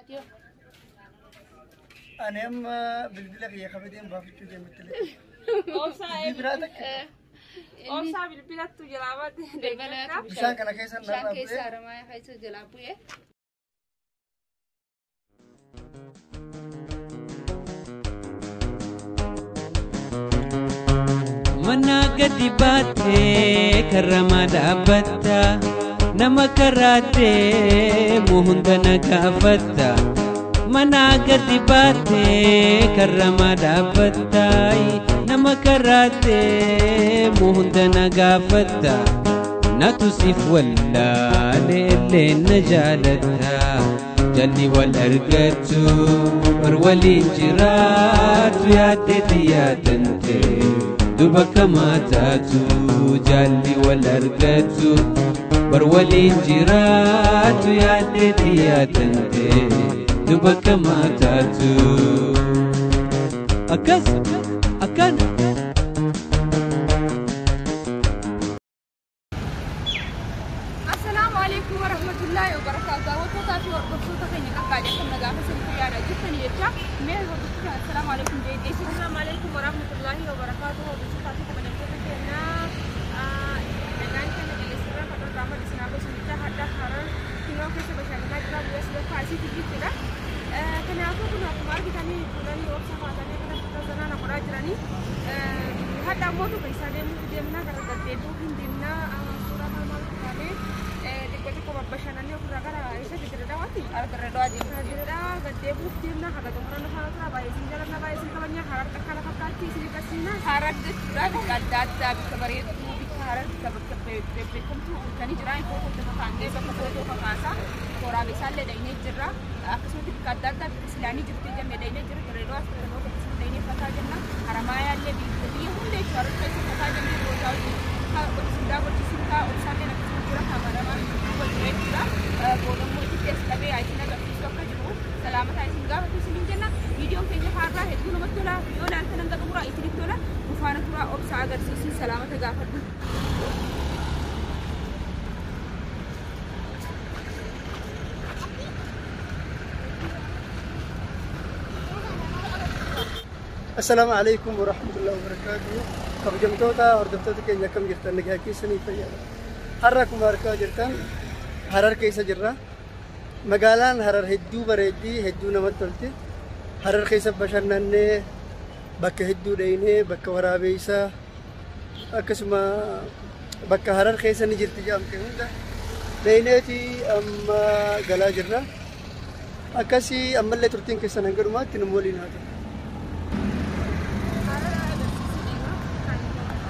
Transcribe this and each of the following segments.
Ati Ani amma bilbila kiyya qabateen baafachuu deemutti illee. Obsaa Biraa takka. Obsaa bilbilattu jalaa baate. Bilbila Bishaan kana keessa bishaan narraa keessa bu'ee. Haramaaya keessa jalaa bu'ee. Mana gadi baatee karama dhaabbatta, nama karaa deemu hunda na gaafatta. Mana gadi baatee karama dhaabbatta, nama karaa deemu hunda na gaafatta. Natu siif wallaalee illee na jaalatta. Jalli wal argatu bar waliin jiraatu yaaddeeti yaadante. Duba kamaa taatu jaalli wal argatu bar waliin jiraatu yaaddeeti yaadante. Duba kamaa taatu. Akkas akkana. Assalaamu alaikum warahmatullahi wabarakatuh. Daawwattootaa fi hordoftoota keenya qaqqaalee kan nagaa fi sirrii yaada jirtanii jecha mee hordoftoota assalaamu alaikum jedhee. Assalaamu alaikum warahmatullahi wabarakatuh. Hordoftoota fi kabajamtoota keenya nagaan keenya qilleensarraa kan dhaga'aman isin haa gosu jecha hadda Harar kinoo keessa bashannanaa jira guyyaa sadaffaa asiitti jechuudha. Kanaafuu kun akkuma argitanii fuulanii obsa faatanii akkana zanaana godhaa jiranii. Hadda ammoo tokko isaa deemuu deemnaa gara gaddeebi'uu hin deemnaa suuraa maal maal kutaalee xiqqoo xiqqoo babbashannanee ofirraa gara isa Dirredhawaatti Dirredhawaa deemna. Dirredhawaa gaddeebi'uuf deemna haga xumuraan faana tura baay'ee isin jaalladha baay'ee isin kabajna Harar akkana fakkaatti isin agarsiisna. Harar jechuudha bakka adda addaa bakka bareedduu bakka Harar bakka bakka beekamtuu kan jiran footoo itti kakaannee bakka footoo kakaasa waraabessaallee dhaynee jirra akkasumatti bakka adda addaa bakka silaanii jirti jennee dhaynee jirra Dirredhawaas Dirredhawaa akkasuma dhaynee fataa jenna Haramaayyaallee biyya hunda jechuudha Harar keessa fataa jennee boodaa hojii godhisiin daawwachiisuun kaa obsaallee akkasuma jira kaameramaan duuba jira jechuudha. Boodammoo itti as qabee isin agarsiisu akka jiru salaamataa isin gaafatu isiniin jenna. Viidiyoon keenya har'aa hedduu namatti tola yoo ilaaltan hanga xumuraa isinitti tola bufaana turaa obsaa agarsiisii salaamata gaafadhu. Assalaamu alaikum warahmatullahi wabarakatuh. Kabajamtoota hordoftoota keenya akkam jirtan nagaa keessanii fayyaadha. Har'a akkuma argaa jirtan Harar keessa jirra. Magaalaan Harar hedduu bareeddii hedduu namatti tolti. Harar keessa bashannannee bakka hedduu dhaynee bakka waraabeessaa akkasuma bakka Harar keessa ni jirti jedhamte hunda dhayneeti amma galaa jirra. Akkasii ammallee turtiin keessan hanga dhumaatti nu waliin haa ta'u. Harar agarsiisuu deema.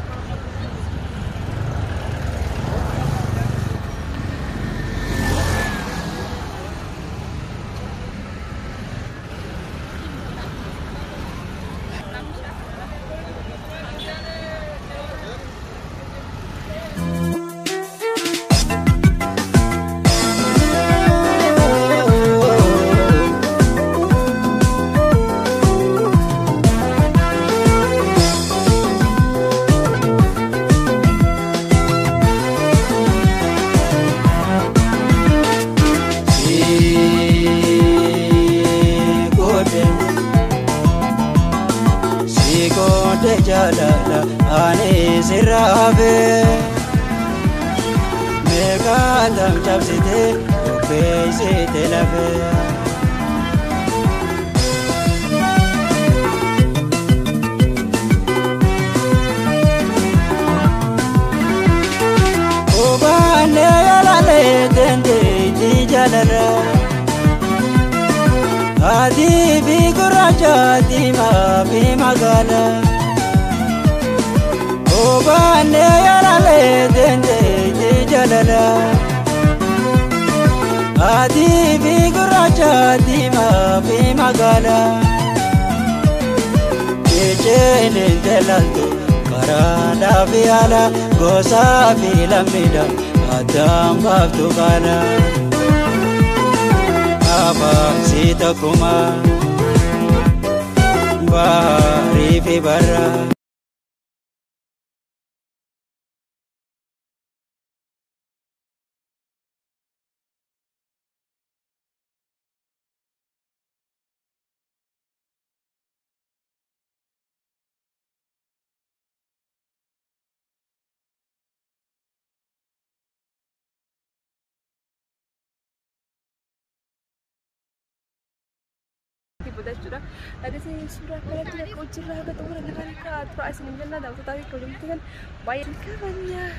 Siikote jaalala ani sirraafe meeqaan tamcabsite qopheessite lafe. Obaanee yaalaalee dandeettii jaalala. Adii fi gurraacha diimaa fi magaala. Obaanee yaalaalee dandeettii jaalala. Adii fi gurraacha diimaa fi magaala. Jecheen intalaltu karaa fi haala gosaa fi lammiidha addaan baaftu qaala. Abaabsi tokkuma baarii fi barra. jechuudha. Dhageessee suuraa kanatti akka hojirraa akka xumura nafaan akka turaa isin hin jennaa daawwattoota fi kabajamtoota baay'ee kabajaa.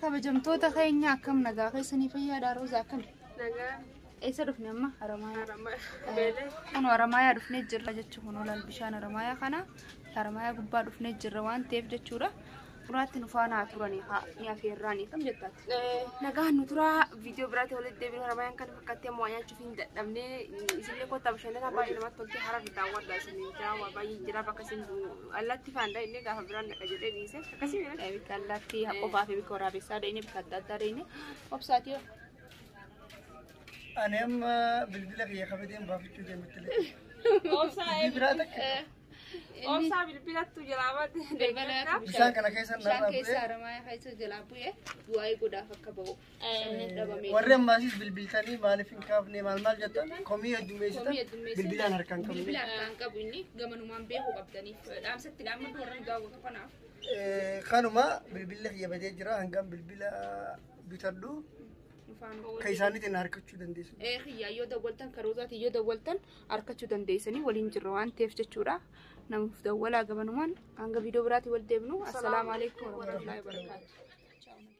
Kabajamtoota keenya akkam nagaa keessanii fayyaadhaa Roozaa akkam? Nagaa. Eessa dhufne amma? Haramaayaa. Kun Haramaayaa dhufnee jirra jechuun kun olaal bishaan Haramaayaa kana Haramaayaa gubbaa dhufnee jirra waan ta'eef jechuudha. Duraatti nu faana turanii ni afeerraanii kam jettaati? Nagaa nu turaa viidiyoo biraatti walitti deebinu Haramaayaan kana fakkaatee ammoo nyaachuuf hin dadhabne isinillee kottaa bashannanaa baay'ee namatti toltee hara fi daawwadhaa isin jira waa baay'ee jira bakka isin allaatti faandaa inni gaafa biraan dhaqa jedhee dhiise akkasii mira. Bikka allaatti qofaa fi bikka waraabessaa dhayine bikka adda addaa dhayine obsaatii yoo. Ani amma bilbila kiyya kabateen baafachuu deemutti illee. Obsaa Biraa takka. Obsaa bilbilattu jalaa baate. Bishaan kana keessa Bishaan keessa Haramaayaa keessa jalaa bu'ee bu'aa godhaaf akka ba'u. Warri ammaasis bilbiltanii maaliif hin kaafne maal maal jettan komii heddummeessitan bilbilaan harkaan qabne. Bilbila harkaan qabu inni gamanumaan beekuu qabdaniif dhaamsatti dhaammadhu warra nu daawwatu kanaaf. Kanuma bilbilli kiyya badee jira hangam bilbila bitadhu ka isaaniitiin harkachuu dandeessu. Kiyyaa yoo dawwaltan karoozaatiin yoo dawwaltan harkachuu dandeessanii waliin jirra waan ta'eef jechuudha. Namuuf dawwalaa gamanumaan hanga viidiyoo biraatiin wal deebinu. Assalaamu alaikum warahmatullahi wabarakatuh.